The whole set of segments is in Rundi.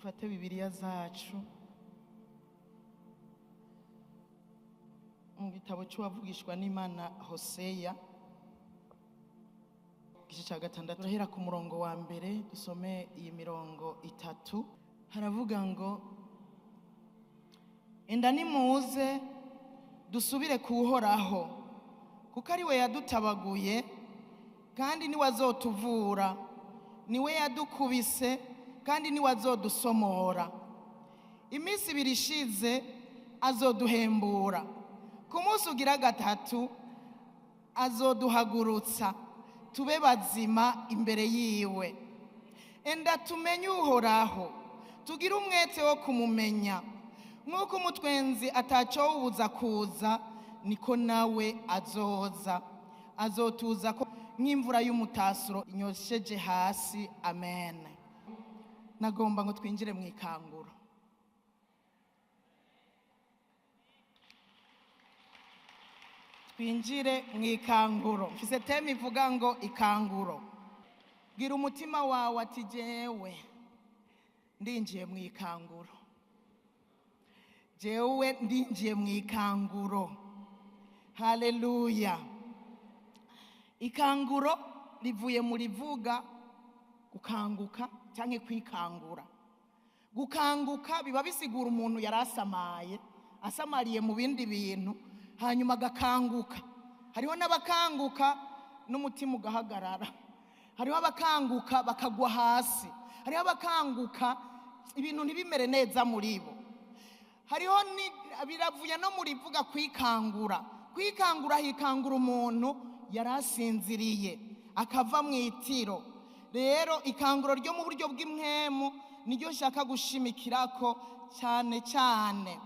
Dufate Bibiliya zacu mu gitabo cy'uwavugishwa n'Imana Hoseya, igice cya 6, turahera ku murongo wa 1, dusome iyi mirongo 3. Haravuga ngo: enda nimuze dusubire kuhoraho, kuko ari we yadutabaguye kandi niwe azotuvura, niwe yadukubise kandi niwe azodusomora. Iminsi 2 ishize azoduhembura, ku munsi ugira 3 azoduhagurutsa tube bazima imbere yiwe. Enda tumenye Uhoraho, tugire umwete wo kumumenya. Nk'uko umutwenzi atacowubuza kuza, niko nawe azoza. Azotuza ko nk'imvura y'umutasuro inyosheje hasi. Amen. Nagomba ngo twinjire mu ikanguro. Twinjire mu ikanguro. Mfise teme ivuga ngo ikanguro. Bwira umutima wawe ati jewe ndinjiye mu ikanguro. Jewe ndinjiye mu ikanguro. Haleluya. Ikanguro rivuye mu rivuga gukanguka canke kwikangura. Gukanguka biba bisigura umuntu yarasamaye, asamariye mu bindi bintu, hanyuma agakanguka. Hariho n'abakanguka n'umutima ugahagarara. Hariho abakanguka bakagwa hasi. Hariho abakanguka ibintu ntibimere neza muri bo. Hariho biravuye no muri vuga kwikangura. Kwikangura hikangura umuntu yarasinziriye akava mu itiro. Rero ikanguro ryo mu buryo bw'impwemu niryo nshaka gushimikirako cyane cyane.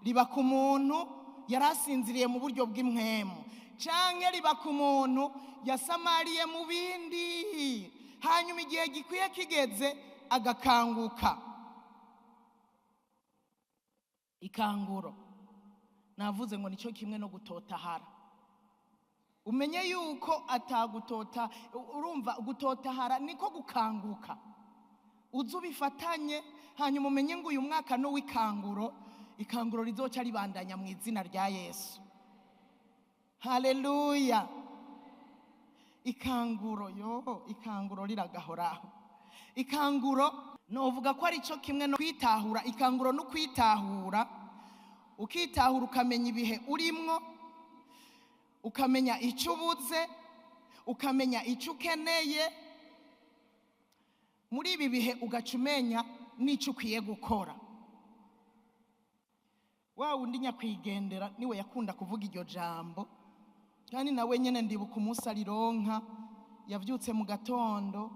Riba ku muntu yarasinziriye mu buryo bw'impwemu, canke riba ku muntu yasamariye mu bindi, hanyuma igihe gikwiye kigeze agakanguka. Ikanguro navuze ngo nico kimwe no gutotahara. Umenye yuko atagutota, urumva gutotahara niko gukanguka. Uzubifatanye hanyuma umenye ngo uyu mwaka no wikanguro, ikanguro rizoca ribandanya mu izina rya Yesu. Haleluya. Ikanguro yo, ikanguro riragahoraho. Ikanguro novuga ko ari cyo kimwe no kwitahura. Ikanguro no kwitahura, ukitahura ukamenya ibihe urimwo, ukamenya icyo ubuze, ukamenya icyo ukeneye muri ibi bihe, ugaca umenya n'icyo ukwiye gukora. Wa wundi nyakwigendera niwe yakunda kuvuga iryo jambo, kandi nawe nyene ndibuka umunsi arironka, yavyutse mu gatondo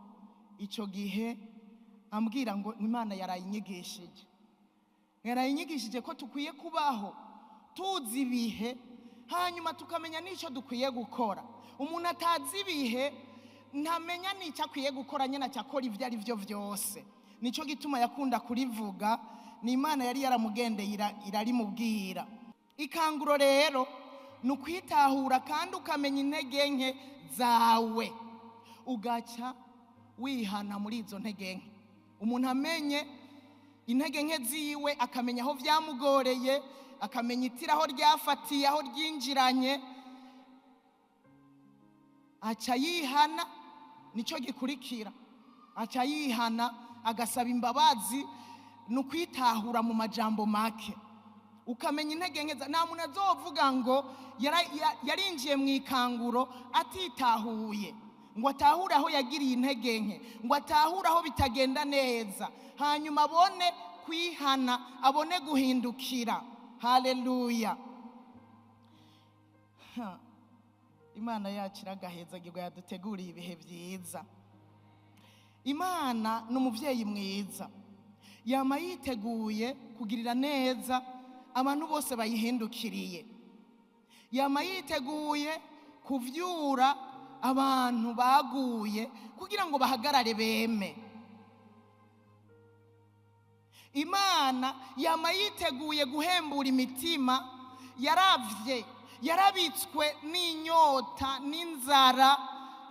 ico gihe ambwira ngo Imana yarayinyigishije. Yarayinyigishije ko tukwiye kubaho tuzi ibihe, hanyuma tukamenya n'ico dukwiye gukora. Umuntu atazi ibihe ntamenya n'ico akwiye gukora, nyene acakora ivyo ari vyo vyose. Nico gituma yakunda kurivuga, ni Imana yari yaramugendeye irarimubwira. Ikanguro rero ni ukwitahura kandi ukamenya intege nke zawe, ugaca wihana muri izo ntege nke. Umuntu amenye intege nke ziwe, akamenya aho vyamugoreye, akamenya itira aho ryafatiye, aho ryinjiranye, aca yihana. Nico gikurikira, aca yihana agasaba imbabazi. Ni ukwitahura mu majambo make, ukamenya intege nke. Nta muntu azovuga ngo yarinjiye mu ikanguro atitahuye, ngo atahure aho yagiriye intege nke, ngo atahure aho bitagenda neza, hanyuma abone kwihana, abone guhindukira. Haleluya. Imana yacu iragahezagirwa, yaduteguriye ibihe byiza. Imana ni umuvyeyi mwiza, yama yiteguye kugirira neza abantu bose bayihindukiriye, yama yiteguye kuvyura abantu baguye kugira ngo bahagarare beme. Imana yama yiteguye guhembura imitima yaravye, yarabitswe n'inyota n'inzara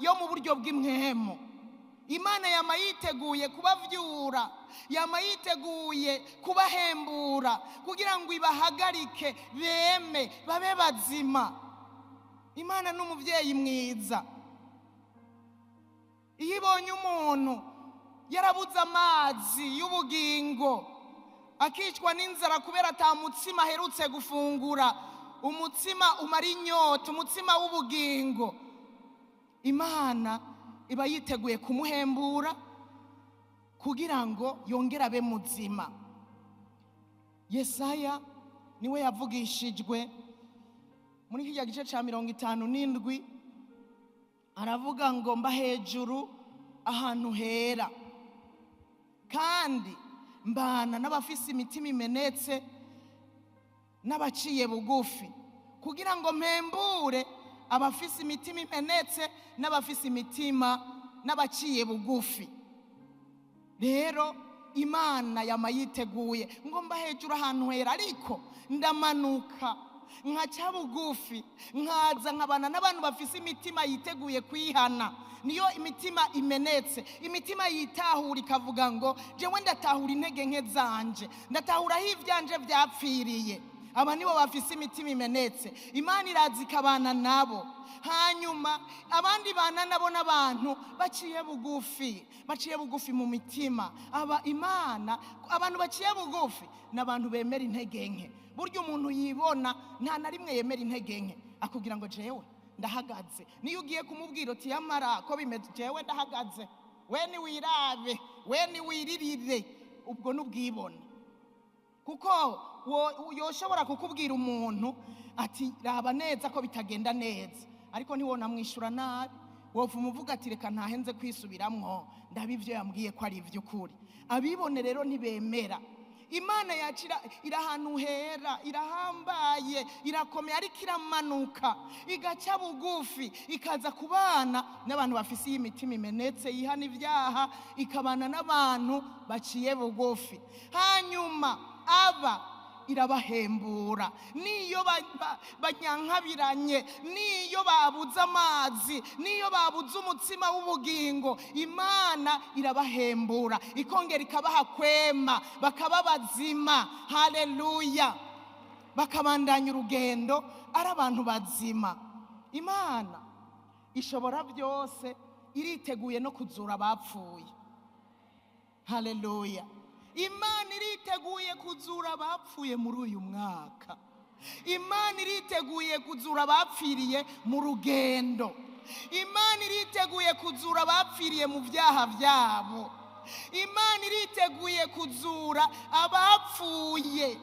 yo mu buryo bw'impwemu. Imana yama yiteguye kubavyura, yama yiteguye kubahembura kugira ngo ibahagarike beme babe bazima. Imana n'umuvyeyi mwiza. Iyo ibonye umuntu yarabuze amazi y'ubugingo, akicwa n'inzara kubera ata mutsima aherutse gufungura, umutsima umara inyota, umutsima w'ubugingo, Imana iba yiteguye kumuhembura kugira ngo yongere abe muzima. Yesaya niwe yavugishijwe muri kirya gice ca 57, aravuga ngo mba hejuru ahantu hera, kandi mbana n'abafise imitima imenetse n'abaciye bugufi, kugira ngo mpembure abafise imitima imenetse n'abafise imitima n'abaciye bugufi. Rero Imana yama yiteguye ngo mba hejuru ahantu hera, ariko ndamanuka nkaca bugufi, nkaza nkabana n'abantu bafise imitima yiteguye kwihana. Niyo imitima imenetse, imitima yitahura ikavuga ngo jewe ndatahura intege nke zanje, ndatahura aho ivyanje vyapfiriye. Aba nibo bafise imitima imenetse. Imana iraza ikabana nabo. Hanyuma abandi bana nabo n'abantu baciye bugufi, baciye bugufi mu mitima. Aba Imana, abantu baciye bugufi n'abantu bemera intege nke. Burya umuntu yibona nta na rimwe yemera intege nke, akubwira ngo jewe ndahagaze. Niyo ugiye kumubwira uti yamara ko bimeze, jewe ndahagaze, we ni wirabe, we ni wiririre, ubwo n'ubwibone. Kuko yoshobora kukubwira umuntu ati raba neza ko bitagenda neza, ariko ntiwona mwishura nabi, wopfa umuvuga ati reka ntahenze kwisubiramwo, ndaba ivyo yambwiye ko ari ivy'ukuri. Abibone rero ntibemera. Imana yacu iri ahantu hera, irahambaye, irakomeye, ariko iramanuka igaca bugufi, ikaza kubana n'abantu bafise iyi mitima imenetse yihana ibyaha, ikabana n'abantu baciye bugufi. Hanyuma aba irabahembura. Niyo banyankabiranye, niyo babuze amazi, niyo babuze umutsima w'ubugingo, Imana irabahembura, ikongera ikabaha kwema, bakaba bazima. Haleluya! Bakabandanya urugendo ari abantu bazima. Imana ishobora byose, iriteguye no kuzura abapfuye. Haleluya! Imana iriteguye kuzura abapfuye muri uyu mwaka. Imana iriteguye kuzura abapfiriye mu rugendo. Imana iriteguye kuzura abapfiriye mu byaha byabo. Imana iriteguye kuzura abapfuye.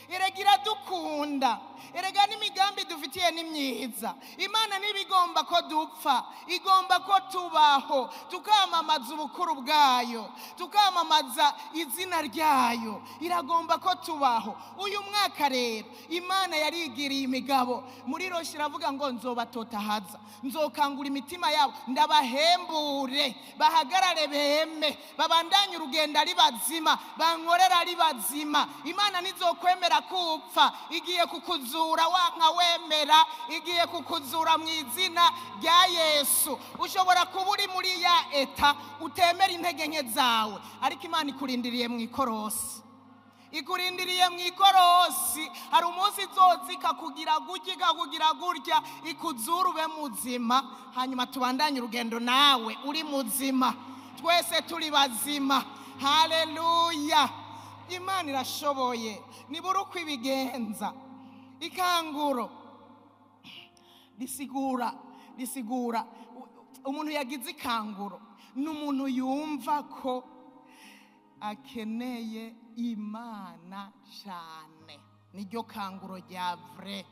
Erega iradukunda, erega n'imigambi dufitiye ni myiza. Imana ntibigomba ko dupfa, igomba ko tubaho, tukamamaza ubukuru bwayo, tukamamaza izina ryayo. Iragomba ko tubaho. Uyu mwaka rero Imana yarigiriye imigabo. Muri Roshi iravuga ngo nzobatotahaza, nzokangura imitima yabo, ndabahembure, bahagarare beme, babandanye urugendo ari bazima, bankorera ari bazima. Imana ntizokwemera kupfa, igiye kukuzura wanka wemera, igiye kukuzura mu izina rya Yesu. Ushobora kuba uri muri ya eta utemera intege nke zawe, ariko Imana ikurindiriye mu ikorosi, ikurindiriye mu ikorosi. Hari umunsi izoza ikakugira gutya, ikakugira gutya, ikuzura ube muzima, hanyuma tubandanye urugendo nawe uri muzima, twese turi bazima. Haleluya! Imana irashoboye, nibura uko ibigenza. Ikanguro risigura umuntu yagize ikanguro ni umuntu yumva ko akeneye Imana cyane. Niryo kanguro rya vrai.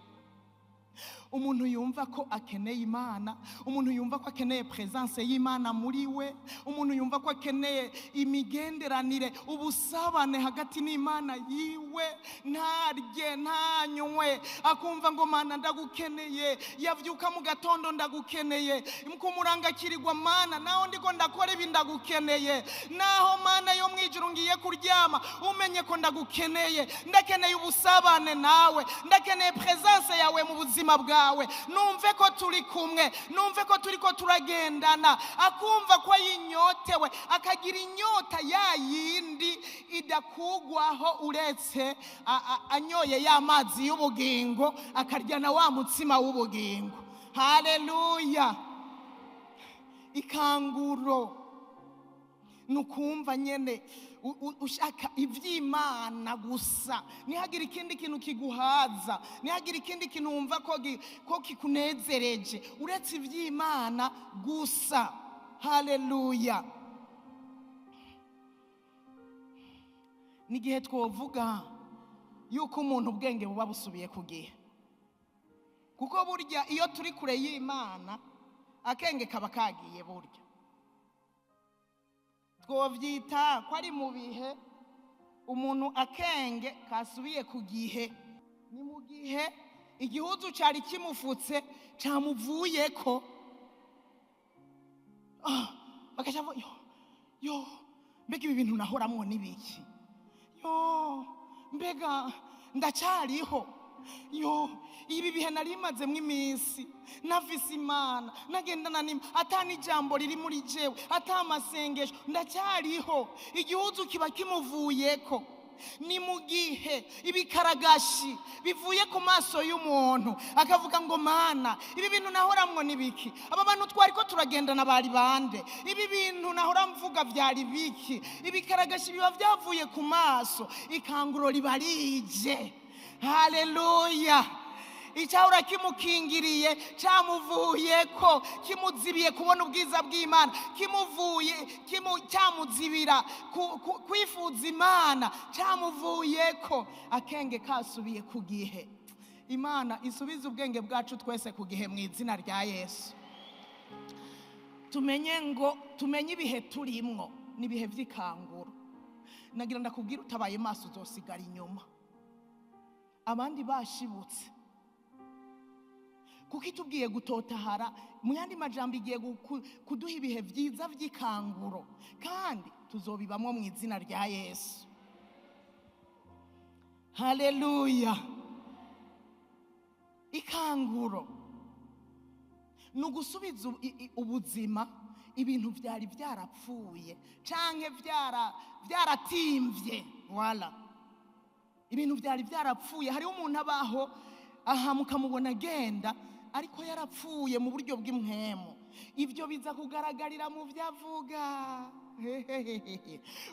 Umuntu yumva ko akeneye Imana, umuntu yumva ko akeneye presence y'Imana muri we, umuntu yumva ko akeneye imigenderanire, ubusabane hagati n'Imana yiwe, ntarye ntanywe, akumva ngo Mana ndagukeneye, yavyuka mu gatondo ndagukeneye, kumuranga kirirwa Mana naho ndiko ndakora ibi ndagukeneye, naho Mana yo mwijuru ngiye kuryama umenye ko ndagukeneye, ndakeneye ubusabane nawe, ndakeneye presence yawe mu buzima bwanjye. bwawe, numve ko turi kumwe, numve ko turiko turagendana, akumva ko yinyotewe, akagira inyota ya yindi idakugwaho uretse anyoye ya mazi y'ubugingo, akarya na wa mutsima w'ubugingo. Haleluya. Ikanguro nukumva nyene ushaka ivy'Imana gusa, ntihagire ikindi kintu kiguhaza, ntihagire ikindi kintu wumva ko kikunezereje uretse ivy'Imana gusa. Haleluya. N'igihe twovuga yuko umuntu ubwenge buba busubiye ku gihe, kuko burya iyo turi kure y'Imana akenge kaba kagiye. Burya twovyita ko ari mu bihe umuntu akenge kasubiye ku gihe. Ni mu gihe igihuzu cari kimufutse camuvuyeko, bakaca bavuga, yo, yo, mbega ibi bintu nahoramwo nibiki? Yo, mbega ndacariho? Yo, ibi bihe nari mazemwo iminsi nafise Imana, nagendana n'Imana, ata n'ijambo riri muri jewe, ata amasengesho, ndacyariho. Igihuzu kiba kimuvuyeko. Ni mu gihe ibikaragashi bivuye ku maso y'umuntu, akavuga ngo Mana, ibi bintu nahoramwo ni biki? Aba bantu twariko turagendana bari bande? Ibi bintu nahora mvuga vyari biki? Ibikaragashi biba vyavuye ku maso, ikanguro riba rije. Haleluya. Icyahora kimukingiriye camuvuyeko, kimuzibiye kubona ubwiza bw'Imana, cyamuzibira kwifuza Imana, camuvuyeko. Akenge kasubiye ku gihe. Imana isubize ubwenge bwacu twese ku gihe mu izina rya Yesu. Tumenye ngo tumenye ibihe turimwo, n'ibihe vy'ikanguro. Nagira ndakubwira, utabaye maso uzosigara inyuma, abandi bashibutse. Kuko itubwiye gutotahara, mu yandi majambo igiye kuduha ibihe vyiza vy'ikanguro, kandi tuzobibamwo mu izina rya Yesu. Haleluya. Ikanguro ni ugusubiza ubuzima ibintu vyari vyarapfuye canke vyaratimvye. Wala ibintu vyari vyarapfuye. Hariho umuntu abaho aha mukamubona agenda, ariko yarapfuye mu buryo bw'impwemu. Ibyo biza kugaragarira mu vyo avuga,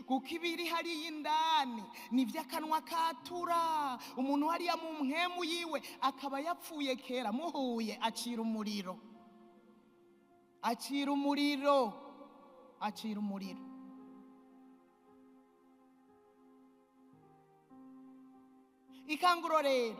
kuko ibiri hariya indani ni iby'akanwa katura. Umuntu hariya mu mpwemu yiwe akaba yapfuye kera, muhuye acira umuriro, acira umuriro, acira umuriro. Ikanguro rero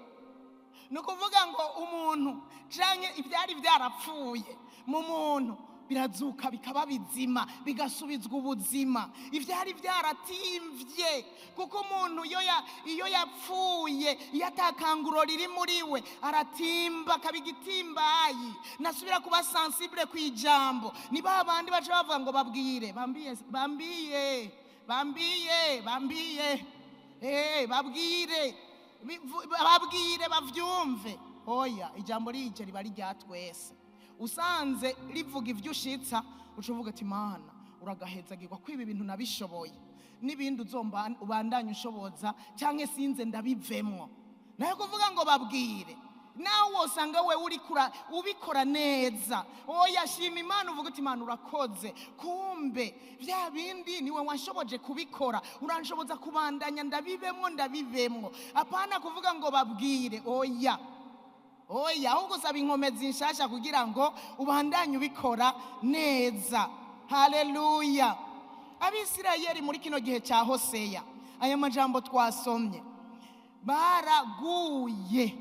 ni ukuvuga ngo umuntu canke ibyari byarapfuye mu muntu birazuka bikaba bizima, bigasubizwa ubuzima. Ibyari byaratimvye, kuko umuntu iyo yapfuye, iyo atakanguro riri muri we, aratimba akaba igitimbayi, nasubira kuba sensible ku ijambo. Ni ba bandi baca bavuga ngo babwire, bambiye, bambiye, bambiye, bambiye, babwire, babwire bavyumve. Oya, ijambo rije riba rya twese. Usanze rivuga ivyo ushitsa, uca uvuga ati Mana uragahezagirwa ko ibi bintu nabishoboye, n'ibindi ubandanye ushoboza, canke sinze ndabivemwo. Nayo kuvuga ngo babwire, nawe wosanga wewe urikura ubikora neza. Oya, shima Imana uvuga uti Imana urakoze, kumbe vya bindi niwe wanshoboje kubikora, uranshoboza kubandanya ndabibemwo, ndabivemwo. Apana kuvuga ngo babwire, oya oya, ahubwo usaba inkomezi nshasha kugira ngo ubandanye ubikora neza. Haleluya. Abisirayeli muri kino gihe cya Hoseya, aya majambo twasomye, baraguye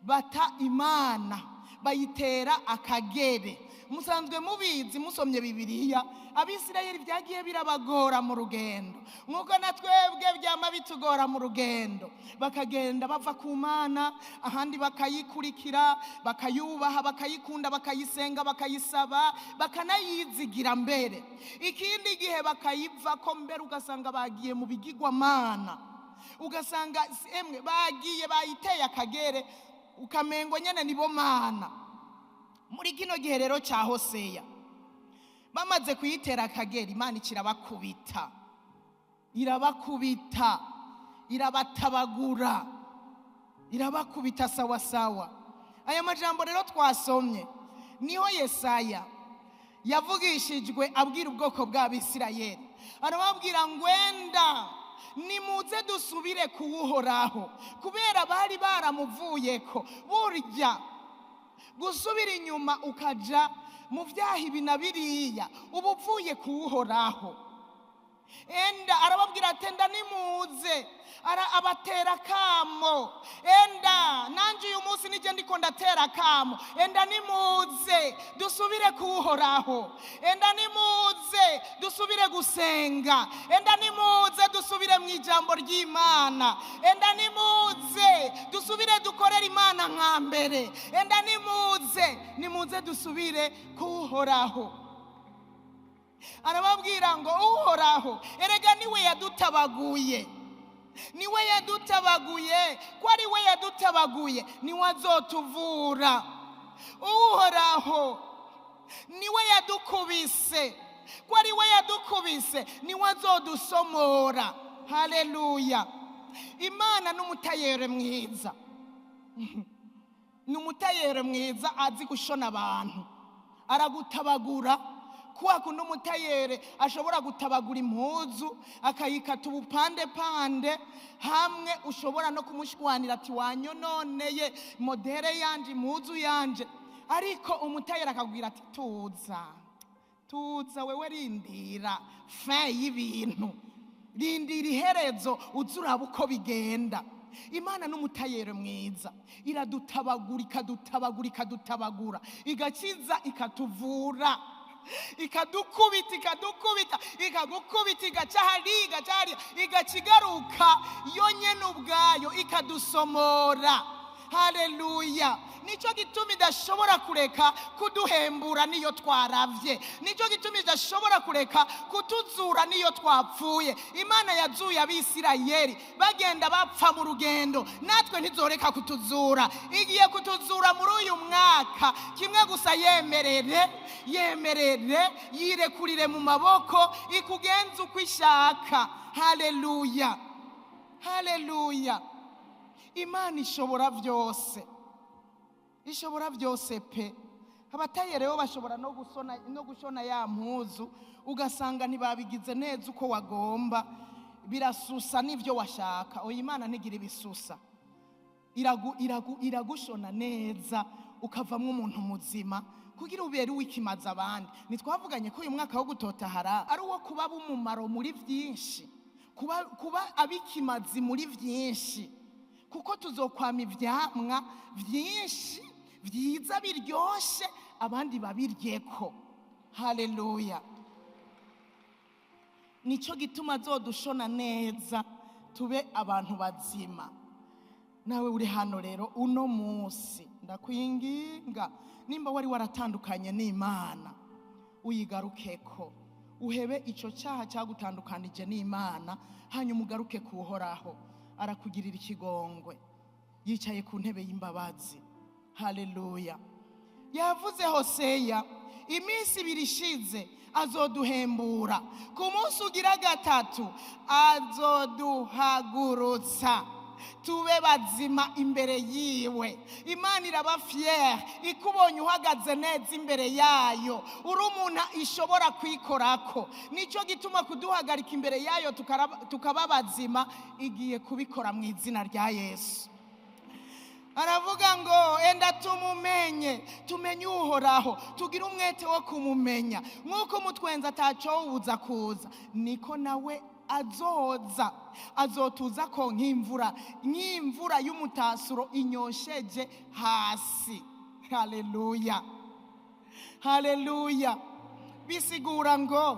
bata Imana, bayitera akagere. Musanzwe mubizi, musomye Bibiliya, Abisirayeli byagiye birabagora mu rugendo, nkuko na twebwe byama bitugora mu rugendo. Bakagenda bava ku Mana, ahandi bakayikurikira, bakayubaha, bakayikunda, bakayisenga, bakayisaba, bakanayizigira mbere. Ikindi gihe bakayivako mbere, ugasanga bagiye mu bigirwamana, ugasanga emwe bagiye bayiteye akagere. Ukamengo nyene nibo mana. Muri kino gihe rero cya Hoseya bamaze kuyitera akagera, Imana ikirabakubita, irabakubita, irabatabagura, irabakubita sawa sawa. Aya majambo rero twasomye niho Yesaya yavugishijwe abwira ubwoko bw'Abisirayeli, arababwira ngwenda nimuze dusubire kuwuhoraho, kubera bari baramuvuyeko. Burya gusubira inyuma ukaja mu vyaha ibi na biriya uba uvuye kuwuhoraho. Enda arababwira ati enda nimuze, abatera kamo. Enda nanje uyu munsi nije ndiko ndatera kamo, enda nimuze dusubire kuwuhoraho, enda nimuze dusubire gusenga, enda nimuze dusubire mu ijambo ry'Imana, enda nimuze dusubire dukorere Imana nka mbere, enda nimuze, nimuze dusubire kuwuhoraho. Arababwira ngo uhoraho erega niwe yadutabaguye, niwe yadutabaguye, ko ari we yadutabaguye niwe azotuvura. Uhoraho niwe yadukubise, ko ari we yadukubise niwe azodusomora. Haleluya. Imana n'umutayere mwiza, n'umutayere mwiza azi gushona abantu, aragutabagura. Kwa kundi umutayere ashobora gutabagura impuzu akayikata ubupande pande, hamwe ushobora no kumushwanira ati wanyononeye modere yanje, impuzu yanje, ariko umutayere akakubwira ati tuza tuza, wewe rindira fin y'ibintu, rindira iherezo uzuraba uko bigenda. Imana n'umutayere mwiza, iradutabagura, ikadutabagura, ikadutabagura, igakiza, ikatuvura, ikadukubita, ikadukubita, ikagukubita, igaca hariya, igaca hariya, igakigaruka yonyene ubwayo ikadusomora. Haleluya. Nico gituma idashobora kureka kuduhembura niyo twaravye, nico gituma idashobora kureka kutuzura niyo twapfuye. Imana yazuye Abisirayeli bagenda bapfa mu rugendo, natwe ntizoreka kutuzura. Igiye kutuzura muri uyu mwaka. Kimwe gusa, yemerere, yemerere, yirekurire mu maboko, ikugenze uko ishaka. Haleluya, haleluya. Imana ishobora byose, ishobora byose pe. Abatayere bo bashobora no gusona, no gushona ya mpuzu, ugasanga ntibabigize neza uko wagomba, birasusa n'ivyo washaka. Oya, Imana ntigira ibisusa, iragushona neza ukavamwo umuntu muzima kugira ubere uwikimaza abandi. Ntitwavuganye ko uyu mwaka wo gutotahara ari uwo kuba b'umumaro muri byinshi, kuba abikimazi muri byinshi, kuko tuzokwama ivyamwa vyinshi vyiza biryoshe abandi babiryeko. Haleluya. Nico gituma azodushona neza tube abantu bazima. Nawe uri hano rero uno munsi ndakwinginga, nimba wari waratandukanye n'Imana uyigarukeko, uhebe ico cyaha cyagutandukanije n'Imana, hanyuma ugaruke kuhoraho. Arakugirira ikigongwe, yicaye ku ntebe y'imbabazi. Haleluya. Yavuze Hoseya iminsi ibiri ishize azoduhembura, ku munsi ugira gatatu azoduhagurutsa tube bazima imbere yiwe. Imana iraba fière ikubonye uhagaze neza imbere yayo, uri umuntu ishobora kwikorako. Nico gituma kuduhagarika imbere yayo tukaba bazima, igiye kubikora mu izina rya Yesu. Aravuga ngo enda tumumenye, tumenye uhoraho, tugire umwete wo kumumenya. Nk'uko umutwenzi atacowuza kuza, niko nawe azoza, azotuza ko nk'imvura, nk'imvura y'umutasuro inyosheje hasi. Haleluya, haleluya. Bisigura ngo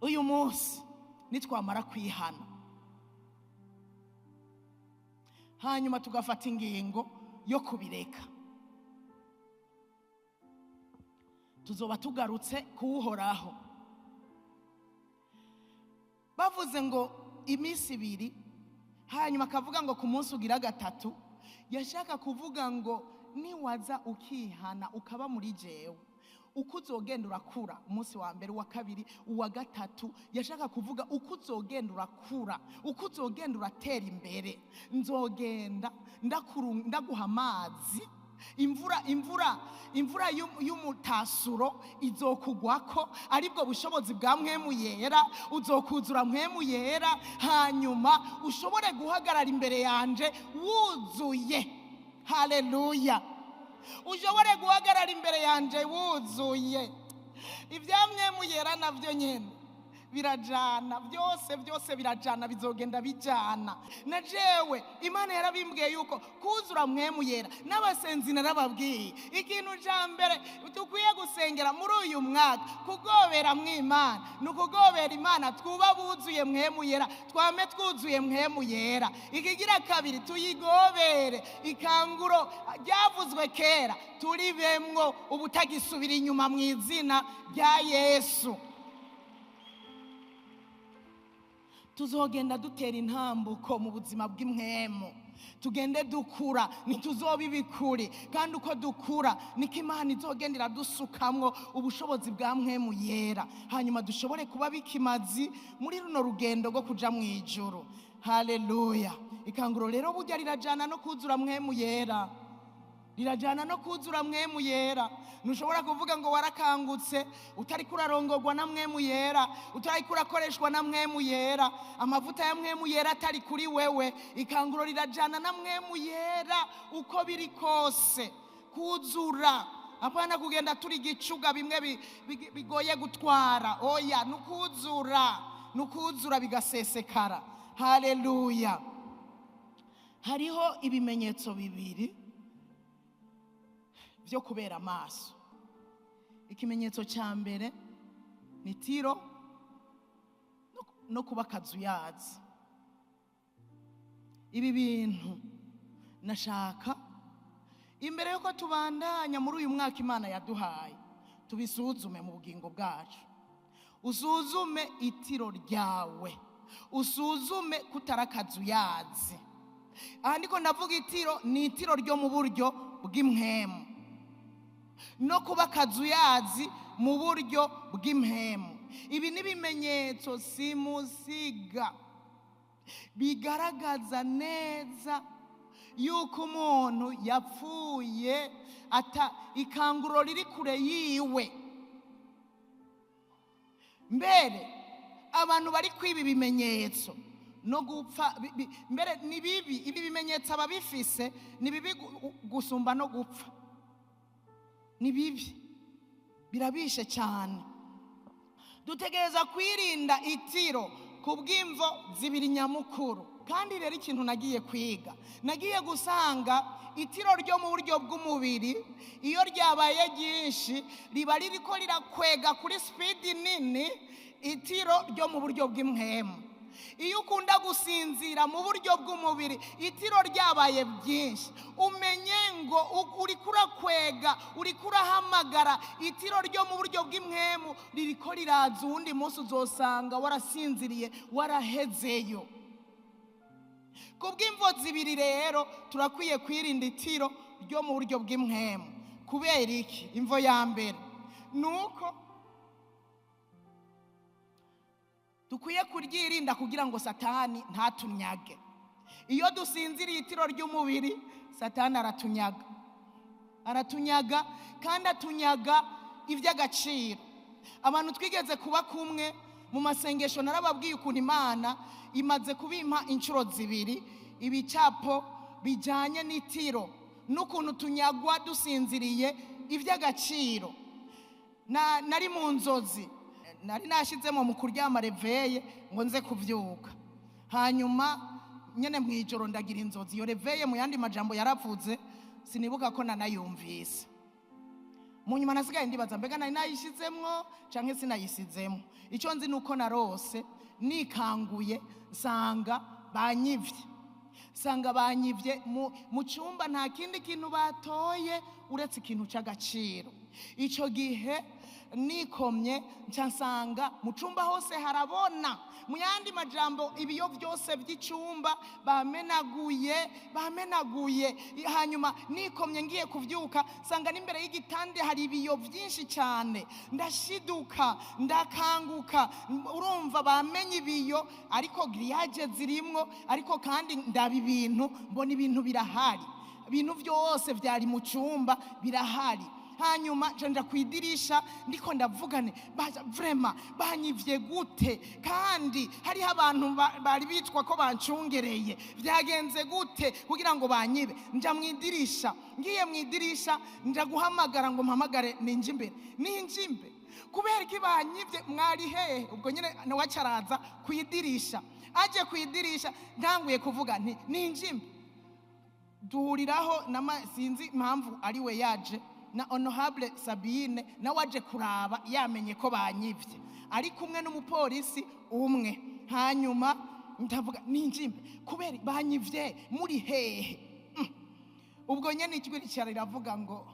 uyu munsi nitwamara kwihana, hanyuma tugafata ingingo yo kubireka, tuzoba tugarutse kuwuhoraho. Bavuze ngo iminsi ibiri, hanyuma akavuga ngo ku munsi ugira gatatu Yashaka kuvuga ngo niwaza ukihana ukaba muri jewe, uko uzogenda urakura, umunsi wa mbere, uwa kabiri, uwa gatatu, yashaka kuvuga uko uzogenda urakura, uko uzogenda uratera imbere, nzogenda ndaguha amazi, imvura y'umutasuro izokugwako, aribwo bushobozi bwa Mpwemu Yera, uzokuzura Mpwemu Yera, hanyuma ushobore guhagarara imbere yanje wuzuye. Haleluya! Ushobore guhagarara imbere yanje wuzuye. Ibya Mpwemu Yera navyo nyene birajana, byose byose birajana, bizogenda bijana. Na jewe Imana yarabimbwiye yuko kuzura Mpwemu Yera, n'abasenzi narababwiye ikintu ca mbere dukwiye gusengera muri uyu mwaka, kugobera mw'Imana, ni ukugobera Imana twuba buzuye Mpwemu Yera, twame twuzuye Mpwemu Yera. Ikigira kabiri, tuyigobere ikanguro ryavuzwe kera, turibemwo ubutagisubira inyuma mu izina rya Yesu. Tuzogenda dutera intambuko mu buzima bw'impwemu, tugende dukura, ntituzoba ibikuri, kandi uko dukura niko Imana izogenda iradusukamwo ubushobozi bwa Mpwemu Yera, hanyuma dushobore kuba bikimazi muri runo rugendo rwo kuja mu ijuru. Haleluya! Ikanguro rero burya rirajana no kuzura Mpwemu Yera, rirajana no kuzura Mpwemu Yera. Ntushobora kuvuga ngo warakangutse utariko urarongorwa na Mpwemu Yera, utariko urakoreshwa na Mpwemu Yera, amavuta ya Mpwemu Yera atari kuri wewe. Ikanguro rirajana na Mpwemu Yera uko biri kose, kuzura. Hapana kugenda turi gicuga bimwe bigoye gutwara, oya, nukuzura, nukuzura bigasesekara. Haleluya! Hariho ibimenyetso bibiri byo kubera amaso. Ikimenyetso cya mbere ni tiro no kuba kazuyazi. Ibi bintu nashaka imbere yuko tubandanya muri uyu mwaka Imana yaduhaye, tubisuzume mu bugingo bwacu. Usuzume itiro ryawe, usuzume kutarakazuyazi. Aha ndiko ndavuga itiro, ni itiro ryo mu buryo bw'impwemu, no kuba kazuyazi mu buryo bw'impwemu. Ibi ni ibimenyetso simusiga bigaragaza neza yuko umuntu yapfuye ata ikanguro riri kure yiwe. Mbere abantu bari kwiba ibimenyetso no gupfa, mbere ni bibi. Ibi bimenyetso ababifise ni bibi gusumba no gupfa, ni bibi, birabishe cyane. Dutegereza kwirinda itiro kubw'imvo zibiri nyamukuru. Kandi rero ikintu nagiye kwiga, nagiye gusanga itiro ryo mu buryo bw'umubiri iyo ryabaye ryinshi riba ririko rirakwega kuri speed nini itiro ryo mu buryo bw'impwemu. Iyo ukunda gusinzira mu buryo bw'umubiri itiro ryabaye byinshi, umenye ngo uriko urakwega, uriko urahamagara itiro ryo mu buryo bw'impwemu ririko riraza. Uwundi munsi uzosanga warasinziriye, warahezeyo. Kubw'imvo zibiri rero turakwiye kwirinda itiro ryo mu buryo bw'impwemu. Kubera iki? Imvo ya mbere nuko dukwiye kuryirinda kugira ngo Satani ntatunyage. Iyo dusinziriye itiro ry'umubiri, Satani aratunyaga, aratunyaga, kandi atunyaga iby'agaciro. Abantu twigeze kuba kumwe mu masengesho, narababwiye ukuntu Imana imaze kubimpa inshuro zibiri ibicapo bijyanye n'itiro n'ukuntu tunyagwa dusinziriye iby'agaciro. Nari mu nzozi, nari nashizemo mu kuryama reveye ngo nze kuvyuka, hanyuma nyene mwijoro ndagira inzozi. Iyo reveye mu yandi majambo yaravuze, sinibuka ko nanayumvise. Mu nyuma nasigaye ndibaza mbega nari nayishizemwo canke sinayisizemwo. Ico nzi nuko narose nikanguye nsanga banyivye, nsanga banyivye mu cyumba, nta kindi kintu batoye uretse ikintu c'agaciro. Ico gihe Nikomye nca nsanga mu cumba hose harabona. Mu yandi majambo, ibiyo byose by'icumba bamenaguye, bamenaguye. Hanyuma nikomye ngiye kuvyuka, nsanga n'imbere y'igitande hari ibiyo byinshi cyane. Ndashiduka, ndakanguka. Urumva bamenye ibiyo, ariko grillage zirimwo, ariko kandi ndaba ibintu, mbona ibintu birahari, ibintu byose byari mu cyumba birahari. Hanyuma nca nja ku idirisha, ndiko ndavugane vraiment banyivye gute kandi hariho abantu bari bitwa ko bancungereye? Byagenze gute kugira ngo banyibe? Nja mu idirisha, ngiye mu idirisha nja guhamagara ngo mpamagare ninje imbere, ninje imbere, kubera ko banyivye, mwari hehe? Ubwo nyine nawe acaraza ku idirisha. Aje ku idirisha, ntanguye kuvuga nti ninje imbere, duhuriraho na sinzi impamvu ari we yaje na honorable Sabine, nawe aje kuraba, yamenye ko banyivye, ari kumwe n'umupolisi umwe. Hanyuma ndavuga ninjimbe kubera banyivye, muri hehe? Ubwo nyene ijwi ricara riravuga ngo,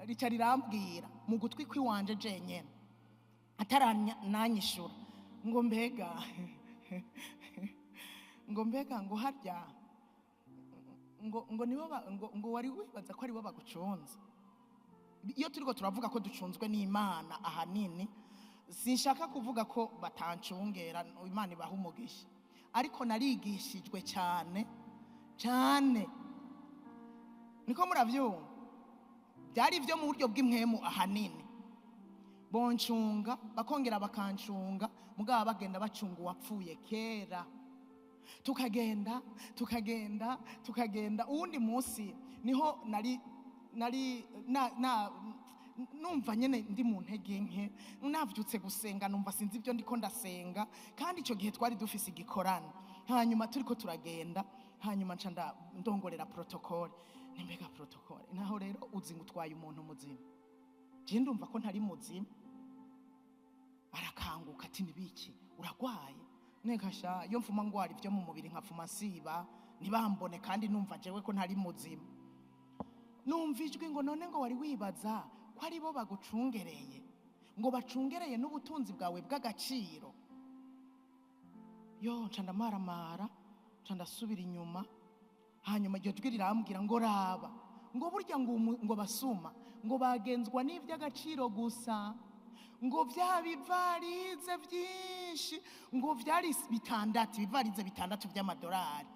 rica rirambwira mu gutwi kwiwanje jenyene atarananyishura ngo mbega, ngo mbega, ngo harya ngo nibo ngo wari wibaza ko aribo bagucunze? Iyo turiko turavuga ko ducunzwe n'Imana, ahanini sinshaka kuvuga ko batancungera, Imana ibaha umugisha, ariko narigishijwe cyane cyane, niko muravyumva, byari ibyo mu buryo bw'impwemu. Ahanini boncunga, bakongera bakancunga, mugabo bagenda bacunga uwapfuye kera. Tukagenda, tukagenda, tukagenda. Uwundi munsi niho nari na numva nyene ndi mu ntege nke, navyutse gusenga, numva sinzi ibyo ndiko ndasenga, kandi icyo gihe twari dufise igikorano. Hanyuma turiko turagenda, hanyuma nca ndongorera protocole, nimbega protocole, naho rero uzi ngo utwaye umuntu muzima, je ndumva ko ntari muzima. Arakanguka ati: "Nibiki, uragwaye?" Nekasha iyo mfuma ngwara ibyo mu mubiri nkafuma nsiba ntibambone, kandi numva jewe ko ntari muzima. Numva ijwi ngo: "None ngo wari wibaza ko ari bo bagucungereye, ngo bacungereye n'ubutunzi bwawe bw'agaciro?" Yo, nca ndamaramara, nca ndasubira inyuma. Hanyuma iryo jwi rirambwira ngo: "Raba, ngo burya ngo ngo basuma ngo bagenzwa n'iby'agaciro gusa, ngo bya bivarize byinshi, ngo byari bitandatu, ibivarize bitandatu by'amadolari."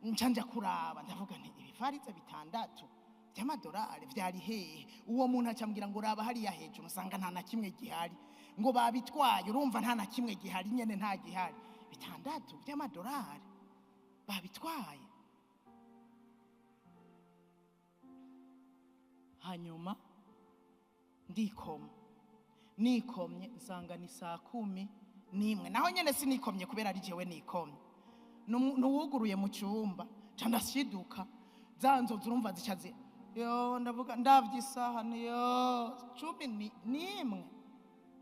Nca nja kuraba, ndavuga nti: "Ibivarize bitandatu by'amadolari byari hehe?" Uwo muntu acambwira ngo: "Raba hariya hejuru." Usanga nta na kimwe gihari, ngo babitwaye. Urumva nta na kimwe gihari nyene, nta gihari. Bitandatu by'amadolari babitwaye. Hanyuma ndikoma, nikomye nsanga ni saa 11. Naho nyene sinikomye kubera ari jewe nikomye, nuwuguruye mu cyumba. Nca ndashiduka, za nzozi urumva zica yo, ndavuga, ndavye isaha niyo 11,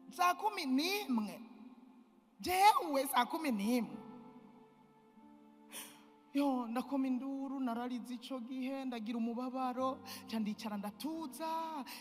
saa 11, jewe saa 11. Yo, ndakoma induru, nararize ico gihe, ndagira umubabaro, nca ndicara ndatuza.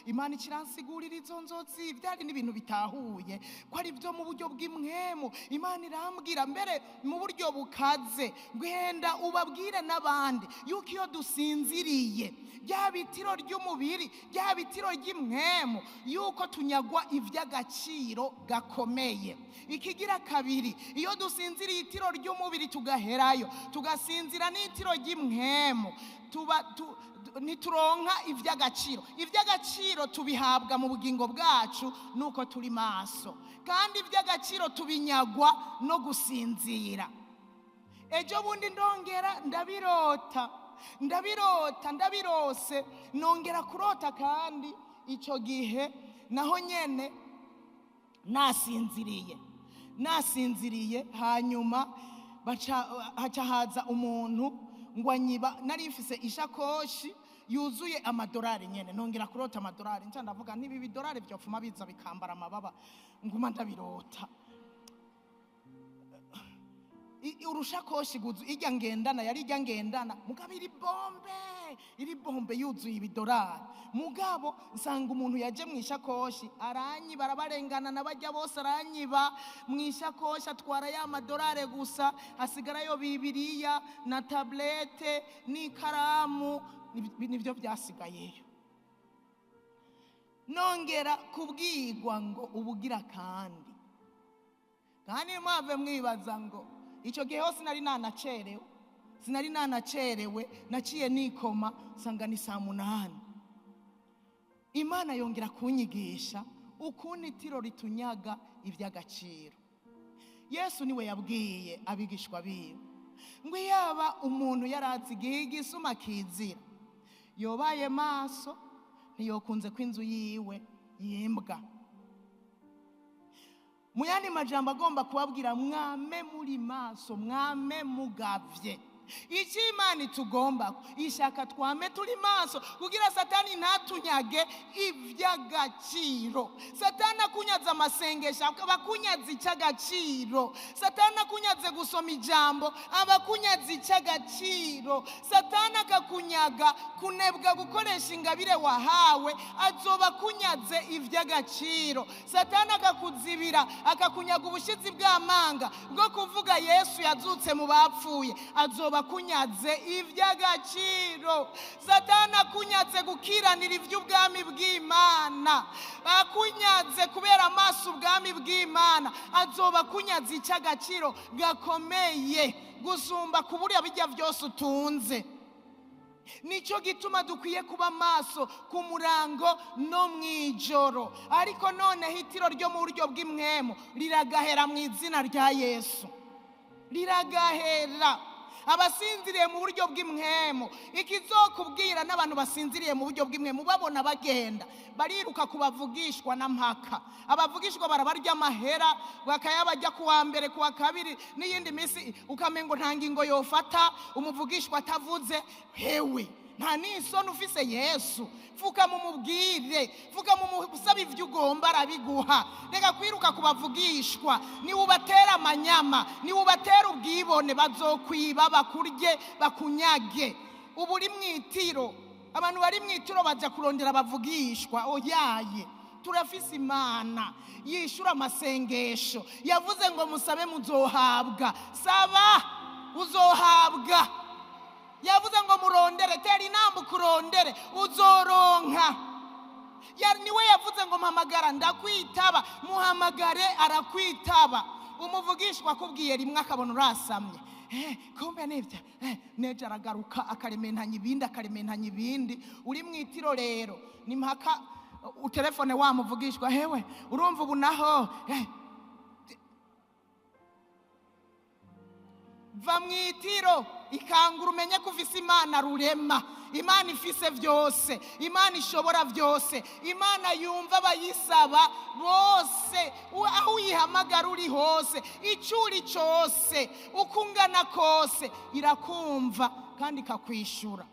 Imana ikiransigurira izo nzozi, byari n'ibintu bitahuye ko ari byo mu buryo bw'impwemu. Imana irambwira mbere mu buryo bukaze: "Ngenda ubabwire n'abandi yuko iyo dusinziriye, rya bitiro ry'umubiri, rya bitiro ry'impwemu, yuko tunyagwa iby'agaciro gakomeye." Ikigira kabiri, iyo dusinziriye itiro ry'umubiri tugaherayo, tugasinzira n'itiro ry'impwemu, tuba ntituronka iby'agaciro. Iby'agaciro tubihabwa mu bugingo bwacu nuko turi maso, kandi iby'agaciro tubinyagwa no gusinzira. Ejo bundi ndongera ndabirota, ndabirota, ndabirose, nongera kurota, kandi icyo gihe naho nyene nasinziriye, nasinziriye. Hanyuma haca haza umuntu ngo anyiba, nari mfise ishakoshi yuzuye amadolari nyene. Nongera kurota amadolari, nca ndavuga niba ibidolari byofuma biza bikambara amababa, nguma ndabirota. Urushakoshi guzu ijya ngendana, yari ijya ngendana mugabo iri bombe. Iri bombe yuzuye ibidorari. Mugabo nsanga umuntu yaje mu ishakoshi aranyiba, arabarengana n'abajya bose aranyiba mu ishakoshi, atwara ya madorari gusa, hasigarayo Bibiliya na tablete n'ikaramu, nibyo byasigayeyo. Nongera kubwirwa ngo ubugira kandi mwave mwibaza ngo icyo gihe hose nari nanacerewe, sinari nanacerewe, naciye nikoma nsanga ni saa 8. Imana yongera kunyigisha ukuntu itiro ritunyaga iby'agaciro. Yesu niwe yabwiye abigishwa biwe ngo yaba umuntu yaratse igihe igisuma kizira, yobaye maso ntiyokunze ko inzu yiwe yimbwa. Mu yandi majambo agomba kubabwira, mwame muri maso, mwame mugavye. Icyo Imana itugomba, ishaka twame turi maso kugira Satani ntatunyage iby'agaciro. Satani akunyaze amasengesho, abakunyaze icy'agaciro. Satani akunyaze gusoma ijambo, abakunyaze icy'agaciro. Satani akakunyaga kunebwa gukoresha ingabire wahawe, azoba akunyaze iby'agaciro. Satani akakuzibira, akakunyaga ubushizi bw'amanga bwo kuvuga Yesu yazutse mu bapfuye, azoba akunyaze iby'agaciro. Satani akunyaze gukiranira iby'ubwami bw'Imana, akunyaze kubera amaso ubwami bw'Imana, azoba akunyaze icy'agaciro gakomeye gusumba kuburiya bijya byose utunze. Nicyo gituma dukwiye kuba maso ku murango no mwijoro. Ariko noneho itiro ryo mu buryo bw'imwemu riragahera mu izina rya Yesu, riragahera. Abasinziriye mu buryo bw'imwemu, ikizokubwira n'abantu basinziriye mu buryo bw'imwemu babona bagenda bariruka kubavugishwa na mpaka. Abavugishwa barabarya amahera bakayabajya kuwa mbere kuwa kabiri n'iyindi minsi, ukamengo nta ngingo yofata umuvugishwa atavuze. Hewe nta n'isoni ufise Yesu, fuka mumubwire, fuka mumusabe ivyo ugomba arabiguha. Reka kwiruka kubavugishwa, ni ubatera amanyama, ni ubatera ubwibone, bazokwiba bakurye bakunyage. Ubu uri mwitiro, abantu bari mwitiro baja kurondera abavugishwa. Oyaye, turafise Imana yishura amasengesho. Yavuze ngo musabe muzohabwa, saba uzohabwa. Yavuze ngo murondere, tera inamba kurondere uzoronka. Niwe yavuze ngo mpamagara ndakwitaba, muhamagare arakwitaba. Umuvugishwa akubwiye rimwe akabona urasamye, kumbe nibyo, neje aragaruka akarementanya ibindi, akarementanya ibindi. Uri mwitiro rero ni mpaka utelefone wamuvugishwa, hewe urumva ubu naho. Va mwitiro, ikangura umenye ko ufise Imana rurema, Imana ifise byose, Imana ishobora byose, Imana yumva abayisaba bose, aho uyihamagara uri hose, icyo uri cyose, uko ungana kose, irakumva kandi ikakwishura.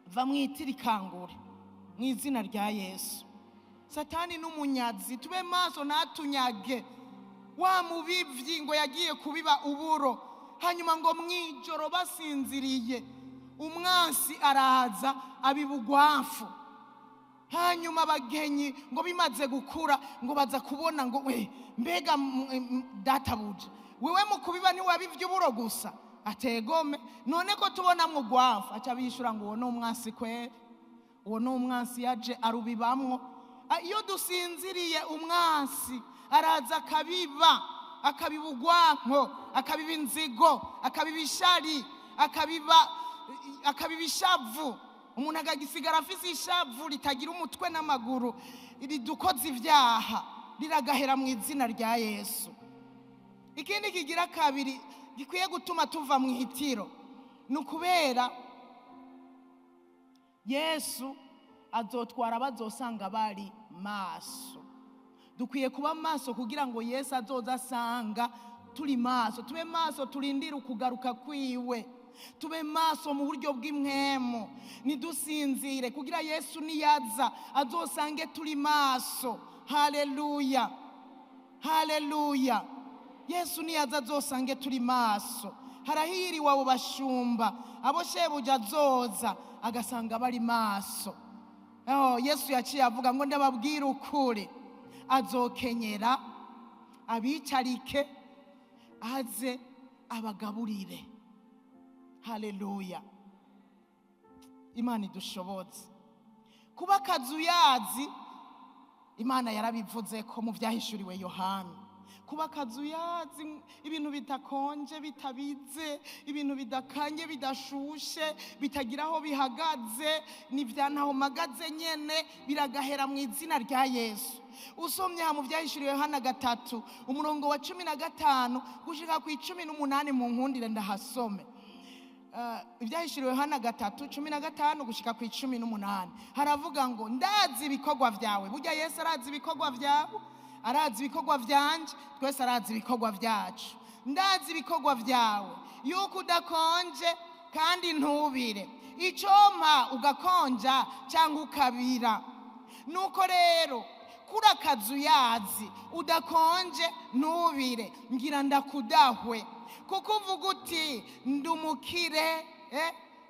Va mwitiro, ikangure mu izina rya Yesu. Satani n'umunyazi, tube maso ntatunyage. Wa mubivyi ngo yagiye kubiba uburo, hanyuma ngo mwijoro basinziriye umwansi araza abibugwafu. Hanyuma abagenyi ngo bimaze gukura ngo baza kubona ngo we mbega databuja wewe mu kubiba ntiwabivye uburo gusa, ategome none ko tubona mu gwafu. Aca bishura ngo uwo ni umwansi kweri, uwo ni umwansi yaje arubibamwo. Iyo dusinziriye umwansi araza akabiba, akabiba ugwanko, akabiba inzigo, akabiba ishari, akabiba ishavu. Umuntu agasigara afise ishavu ritagira umutwe n'amaguru, ridukoze ibyaha, riragahera mu izina rya Yesu. Ikindi kigira kabiri gikwiye gutuma tuva mu itiro ni ukubera Yesu azotwara bazosanga bari maso. Dukwiye kuba maso kugira ngo Yesu azoza asanga turi maso. Tube maso turindire ukugaruka kwiwe, tube maso mu buryo bw'imwemu, ntidusinzire kugira Yesu niyaza azosange turi maso. Haleluya, haleluya. Yesu niyaza azosange turi maso. Harahiriwe abo bashumba abo shebuja azoza agasanga bari maso. Oh, Yesu yaciye avuga ngo ndababwira ukuri, azokenyera abicarike aze abagaburire. Haleluya. Imana idushoboze kuba akazuyazi. Imana yarabivuze ko mu byahishuriwe Yohana, kuba akazuyazi, ibintu bidakonje bitabize, ibintu bidakanye bidashushe, bitagira aho bihagaze, ni bya ntaho mpagaze nyene, biragahera mu izina rya Yesu. Usomye aha mu byahishuriwe Yohana 3 umurongo wa 15 gushika ku 18, mu nkundire ndahasome. Ibyahishuriwe Yohana 3:15 gushika ku 18, haravuga ngo ndazi ibikorwa vyawe. Burya Yesu arazi ibikorwa vyawe, arazi ibikorwa vyanje, twese arazi ibikorwa vyacu. Ndazi ibikorwa vyawe yuko udakonje kandi ntubire, icompa ugakonja cyangwa ukabira. Nuko rero kuri akazuyazi udakonje ntubire, ngira ndakudahwe, kuko uvuga uti ndumukire.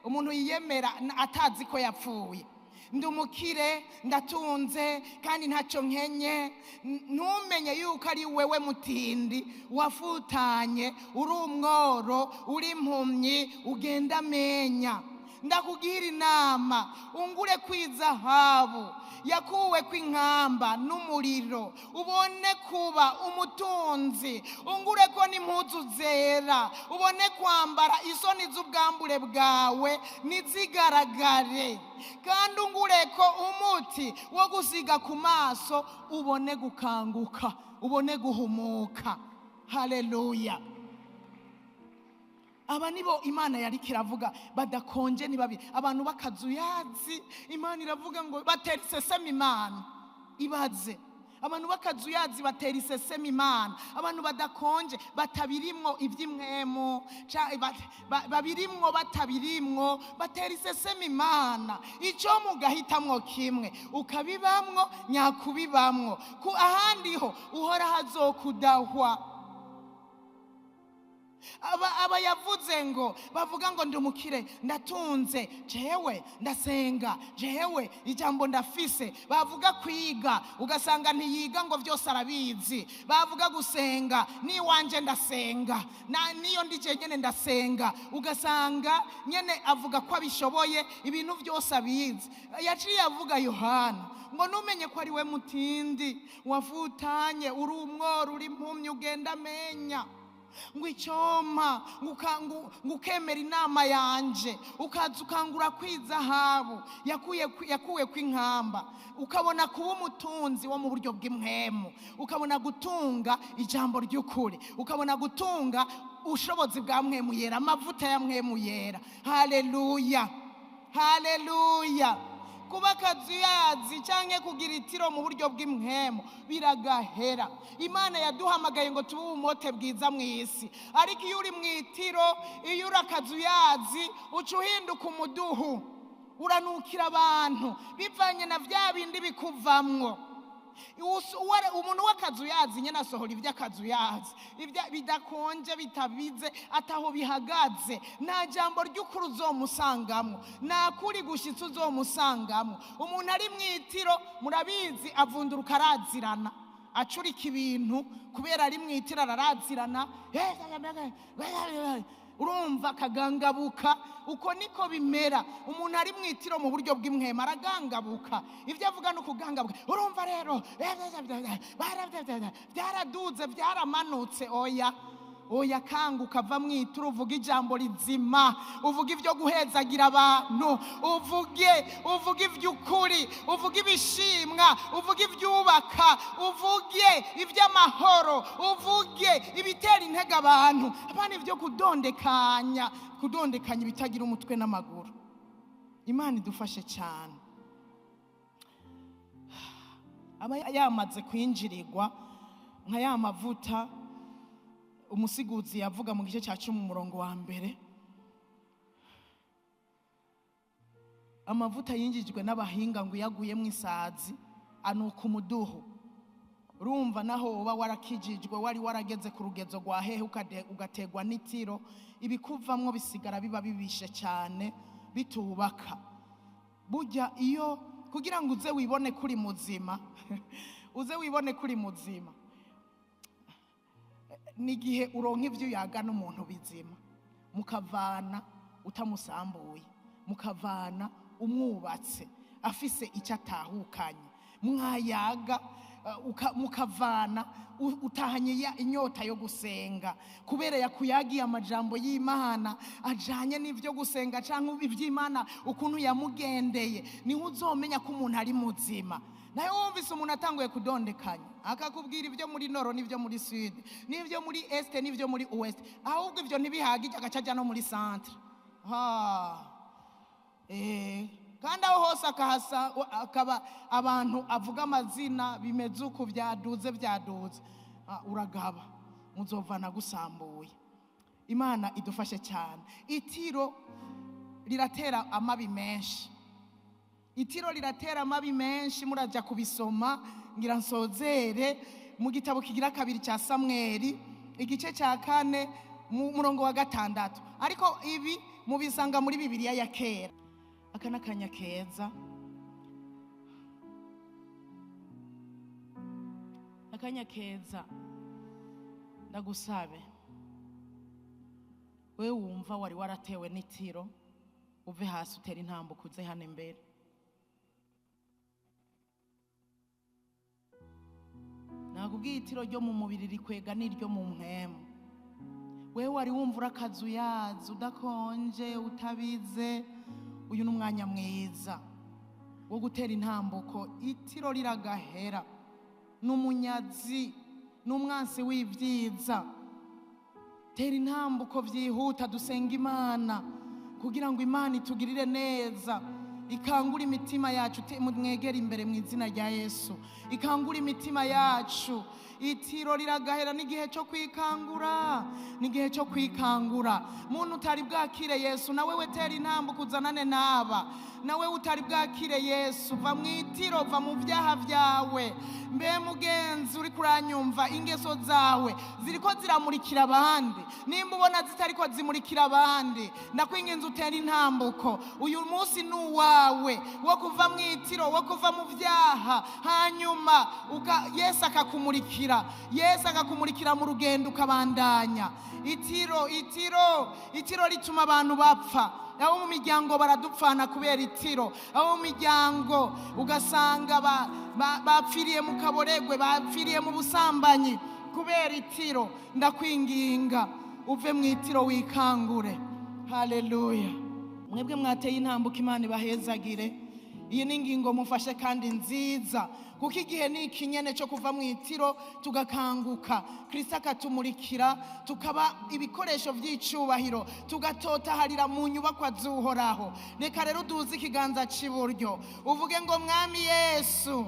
Umuntu yiyemera atazi ko yapfuye. Ndumukire, ndatunze kandi ntacyo nkenye. Ntumenye yuko ari wewe mutindi wafutanye, uri umworo, uri impumyi, ugenda amenya. Ndakugira inama ungure kwizahabu yakuwe kw'inkamba n'umuriro, ubone kuba umutunzi. Ungure ko n'impuzu zera, ubone kwambara isoni z'ubwambure bwawe ntizigaragare. Kandi ungure ko umuti wo gusiga ku maso, ubone gukanguka, ubone guhumuka. Haleluya. Aba nibo Imana yari kiravuga, badakonje ni babi, abantu bakazuyazi. Imana iravuga ngo batera iseseme Imana. Ibaze abantu bakazuyazi batera iseseme Imana. Abantu badakonje, batabirimwo iby'imwemo, babirimwo batabirimwo, batera iseseme Imana. Icyo mugahitamwo kimwe, ukabibamwo nyakubibamwo, ku ahandi ho uhora hazokudahwa. Aba yavuze ngo bavuga ngo ndumukire, ndatunze, jewe ndasenga, jewe ijambo ndafise. Bavuga kwiga ugasanga ntiyiga ngo byose arabizi. Bavuga gusenga, niwanje ndasenga, na niyo ndije nyene ndasenga, ugasanga nyene avuga ko abishoboye, ibintu byose abizi. Yaciye avuga Yohana ngo numenye ko ari we mutindi wavutanye, uri umworo, uri impumyi, ugenda amenya. Ngo icyoma ngo ukemera inama yanje, ukaza ukangura kwizahabu yakuwe kw'inkamba, ukabona kuba umutunzi wo mu buryo bw'imwemu, ukabona gutunga ijambo ry'ukuri, ukabona gutunga ubushobozi bwa mwemu yera, amavuta ya mwemu yera. Haleluya, haleluya. Kuba akazuyazi canke kugira itiro mu buryo bw'imwemu biragahera. Imana yaduhamagaye ngo tube ubumote bwiza mu isi, ariko iyo uri mu itiro, iyo uri akazuyazi, uca uhinduka umuduhu, uranukira abantu bivanye na vya bindi bikuvamwo. Umuntu w'akazuyazi nyene asohora ivy'akazuyazi, bidakonje bitabize, ataho bihagaze. Nta jambo ry'ukuri uzomusangamwo, nta kuri gushitsa uzomusangamwo. Umuntu ari mw'itiro murabizi avunduruka arazirana, acurika ibintu kubera ari mw'itiro ararazirana, urumva akagangabuka. Uko niko bimera, umuntu ari mw'itiro mu buryo bw'imwema aragangabuka, ibyo avuga no kugangabuka. Urumva rero byaraduze byaramanutse. Oya oya, kanguka, va mw'itiro, uvuge ijambo rizima, uvuge ibyo guhezagira abantu, uvuge iby'ukuri, uvuge ibishimwa, uvuge ibyubaka, uvuge iby'amahoro, uvuge ibitera intege abantu, apana ibyo kudondekanya, kudondekanya ibitagira umutwe n'amaguru. Imana idufashe cyane. Aba yamaze kwinjirirwa nka ya mavuta umusiguzi yavuga mu gice cya 10 umurongo wa 1. Amavuta yinjijwe n'abahinga ngo yaguye mu isazi anuka umuduhu. Urumva naho uba warakijijwe, wari warageze ku rugezo rwa hehe, ugategwa n'itiro, ibikuvamwo bisigara biba bibishe cyane, bitubaka. Burya iyo kugira ngo uze wibone kuri muzima, uze wibone kuri muzima, n'igihe uronka ivyo uyaga n'umuntu bizima, mukavana utamusambuye, mukavana umwubatse afise icyo atahukanye, mwayaga mukavana utahanye inyota yo gusenga, kubera yakuyagiye amajambo y'Imana ajanye n'ivyo gusenga canke ivy'Imana ukuntu yamugendeye, niho uzomenya ko umuntu ari muzima. Nawe wumvise umuntu atanguye kudondekanya, akakubwira ibyo muri noro n'ibyo muri sud n'ibyo muri est n'ibyo muri ouest, ahubwo ibyo ntibihagije agaca ajya no muri centre. Ha. Kandi aho hose akahasa, akaba abantu avuga amazina bimeze uku, byaduze byaduze. Uragaba muzovana gusambuye. Imana idufashe cyane. Itiro riratera amabi menshi, itiro riratera amabi menshi. Murajya kubisoma, ngira nsozere mu gitabo kigira kabiri cya Samweli, igice cya 4 mu murongo wa 6, ariko ibi mubisanga muri Bibiliya ya kera. Aka n'akanya keza, akanya keza. Ndagusabe wewe wumva wari waratewe n'itiro, uve hasi utere intambuko uze hano imbere. Nakubwiye itiro ryo mu mubiri rikwega n'iryo mu mpwemu. Wewe wari wumva urakazuyaza, udakonje, utabize, uyu ni umwanya mwiza wo gutera intambuko. Itiro riragahera, n'umunyazi n'umwansi w'ibyiza. Tera intambuko byihuta, dusenga Imana kugira ngo Imana itugirire neza, ikangura imitima yacu. Mwegere imbere mu izina rya Yesu, ikangura imitima yacu. Itiro riragahera, n'igihe cyo kwikangura, n'igihe cyo kwikangura. Muntu utari bwakire Yesu, nawe wetera intambuko uzanane naba. Nawe utari bwakire Yesu, va mu itiro, va mu byaha byawe. Mbe mugenzi uri kuranyumva, ingeso zawe ziriko ziramurikira abandi. Nimba ubona zitariko zimurikira abandi, ndakwinginze utere intambuko. Uyu munsi ni uwawe wo kuva mu itiro, wo kuva mu byaha, hanyuma Yesu akakumurikira, Yesu akakumurikira mu rugendo ukabandanya. Itiro, itiro, itiro rituma abantu bapfa. Abo mu miryango baradupfana kubera itiro. Abo mu miryango ugasanga bapfiriye mu kaboregwe, bapfiriye mu busambanyi kubera itiro. Ndakwinginga uve mu itiro wikangure. Haleluya. Mwebwe mwateye intambuko, Imana ibahezagire. Iyi ni ingingo mufashe kandi nziza, kuko igihe ni ikinyene cyo kuva mu itiro tugakanguka, Kristo akatumurikira, tukaba ibikoresho by'icubahiro, tugatotaharira mu nyubakwa z'Uhoraho. Reka rero duze ikiganza cy'iburyo, uvuge ngo Mwami Yesu.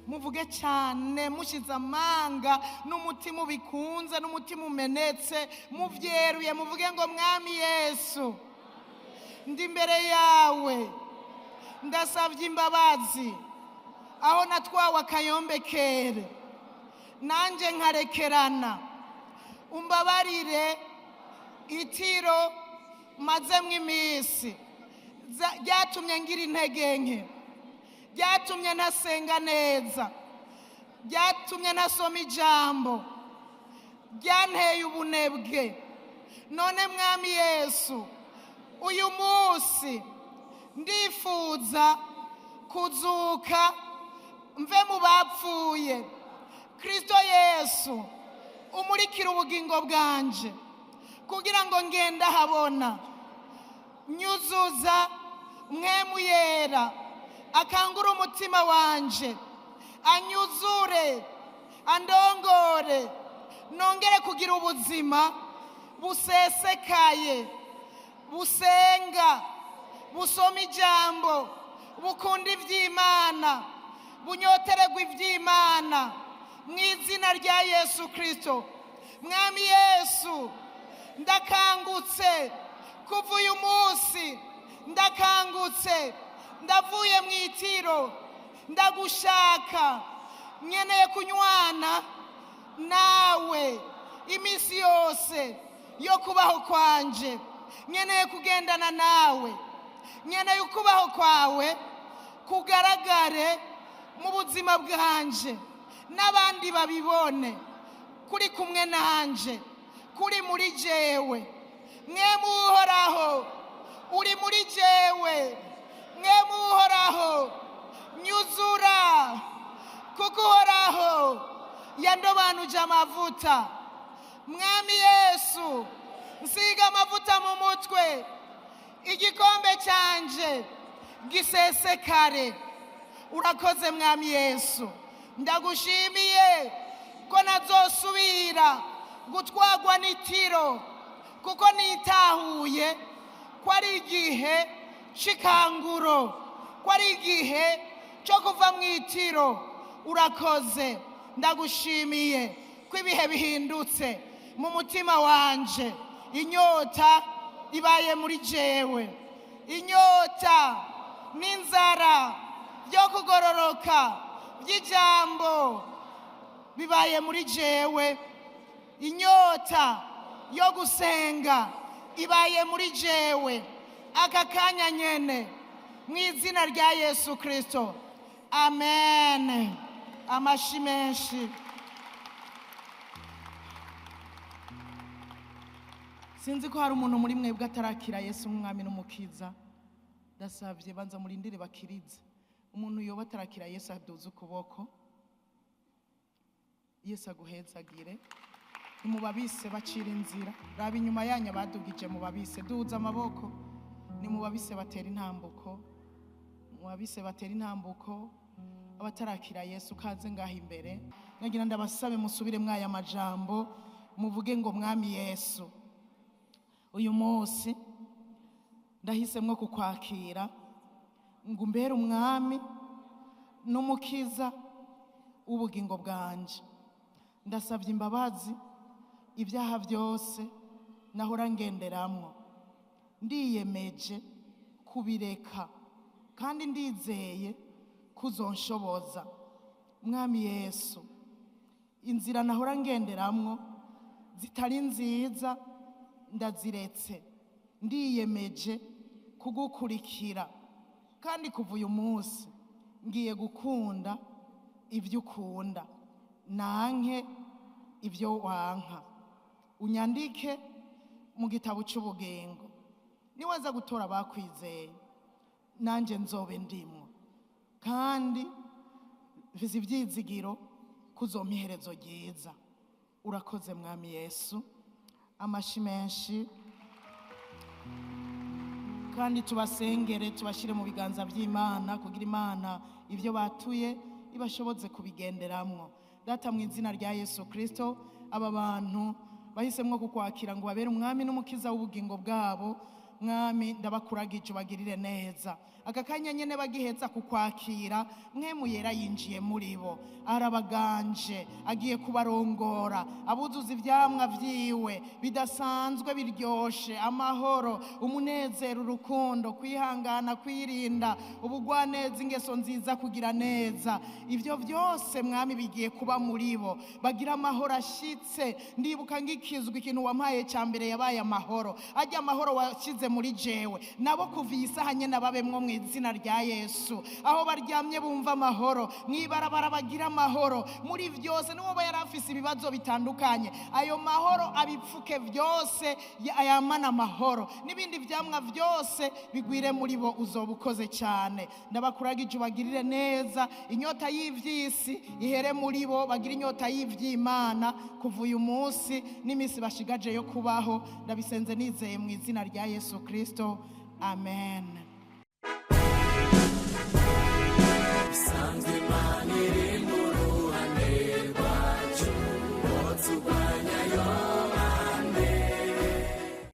Muvuge cyane mushize amanga, n'umutima ubikunze, n'umutima umenetse, muvyeruye, muvuge ngo Mwami Yesu, ndi imbere yawe, ndasabye imbabazi aho natwawe akayombekere, nanje nkarekerana. Umbabarire itiro mazemwo iminsi ryatumye ngira intege nke, ryatumye ntasenga neza, ryatumye ntasoma ijambo, ryanteye ubunebwe. None Mwami Yesu, uyu munsi ndifuza kuzuka mve mu bapfuye. Kristo Yesu, umurikire ubugingo bwanje kugira ngo ngende ahabona. Nyuzuza Mpwemu Yera, akangura umutima wanje, anyuzure, andongore, nongere kugira ubuzima busesekaye, busenga, busoma ijambo, bukunda iby'Imana, bunyotererwa iby'Imana, mu izina rya Yesu Kristo. Mwami Yesu, ndakangutse kuva uyu munsi, ndakangutse, ndavuye mu itiro, ndagushaka, Nkeneye kunywana nawe iminsi yose yo kubaho kwanje. Nkeneye kugendana nawe. Nkeneye ukubaho kwawe kugaragare mu buzima bwanje, n'abandi babibone kuri kumwe nanje, kuri muri jewe. Mwe muhoraho uri muri jewe, mwe muhoraho nyuzura, kuko Uhoraho yandobanuje amavuta. Mwami Yesu, nsiga amavuta mu mutwe, igikombe cyanje gisesekare. Urakoze Mwami Yesu, ndagushimiye ko nazosubira gutwagwa n'itiro, kuko nitahuye ko ari igihe c'ikanguro, ko ari igihe cyo kuva mu itiro. Urakoze, ndagushimiye ko ibihe bihindutse mu mutima wanje. Inyota ibaye muri jewe, inyota n'inzara byo kugororoka by'ijambo bibaye muri jewe, inyota yo gusenga ibaye muri jewe aka kanya nyene, mu izina rya Yesu Kristo, amen. Amashi menshi. Sinzi ko hari umuntu muri mwebwe atarakira Yesu nk'umwami n'umukiza. Ndasabye banza murindire bakirize. Umuntu yoba atarakira Yesu aduze ukuboko. Yesu aguhezagire. Nimubabise bacira inzira. Raba inyuma yanyu abadugije, mubabise duza amaboko. Nimubabise batera intambuko. Mubabise batera intambuko. Abatarakira Yesu kaze ngaha imbere. Nagira ndabasabe musubire mwaya majambo, muvuge ngo Mwami Yesu, uyu munsi ndahisemwo kukwakira ngo umbere umwami n'umukiza w'ubugingo bwanje. Ndasabye imbabazi ibyaha byose nahora ngenderamwo, ndiyemeje kubireka kandi ndizeye kuzonshoboza. Mwami Yesu, inzira nahora ngenderamwo zitari nziza ndaziretse, ndiyemeje kugukurikira, kandi kuva uyu munsi ngiye gukunda ibyo ukunda, nanke ibyo wanka. Unyandike mu gitabo cy'ubugingo, niwaza gutora abakwizeye nanjye nzobe ndimwo, kandi mfise ibyizigiro kuzompa iherezo ryiza. Urakoze Mwami Yesu. Amashi menshi. Kandi tubasengere, tubashyire mu biganza by'Imana, kugira Imana ibyo batuye ibashoboze kubigenderamwo. Data, mu izina rya Yesu Kristo, aba bantu bahisemwo kukwakira ngo babere umwami n'umukiza w'ubugingo bwabo, Mwami ndabakuragije ubagirire neza. Aka kanya nyene bagiheza kukwakira, Mpwemu Yera yinjiye muri bo, arabaganje, agiye kubarongora, abuzuza ivyamwa vyiwe bidasanzwe biryoshe, amahoro, umunezero, urukundo, kwihangana, kwirinda, ubugwaneza, ingeso nziza, kugira neza. Ivyo vyose Mwami bigiye kuba muri bo, bagira amahoro ashitse. Ndibuka ngikizwa ikintu wampaye ca mbere yabaye amahoro, ajya amahoro washize muri jewe, nabo kuva iyi saha nyene babemwo mu izina rya Yesu. Aho baryamye bumva amahoro, mwibarabara bagira amahoro muri vyose. N'uwo yari afise ibibazo bitandukanye, ayo mahoro abipfuke vyose, ayamana amahoro n'ibindi vyamwa vyose bigwire muri bo. Uzoba ukoze cyane. Ndabakuragije ubagirire neza, inyota y'ivyisi ihere muri bo, bagira inyota y'ivy'Imana kuva uyu munsi n'imisi bashigaje yo kubaho. Ndabisenze nizeye mu izina rya Yesu Kristo, amen. Sanze maniri.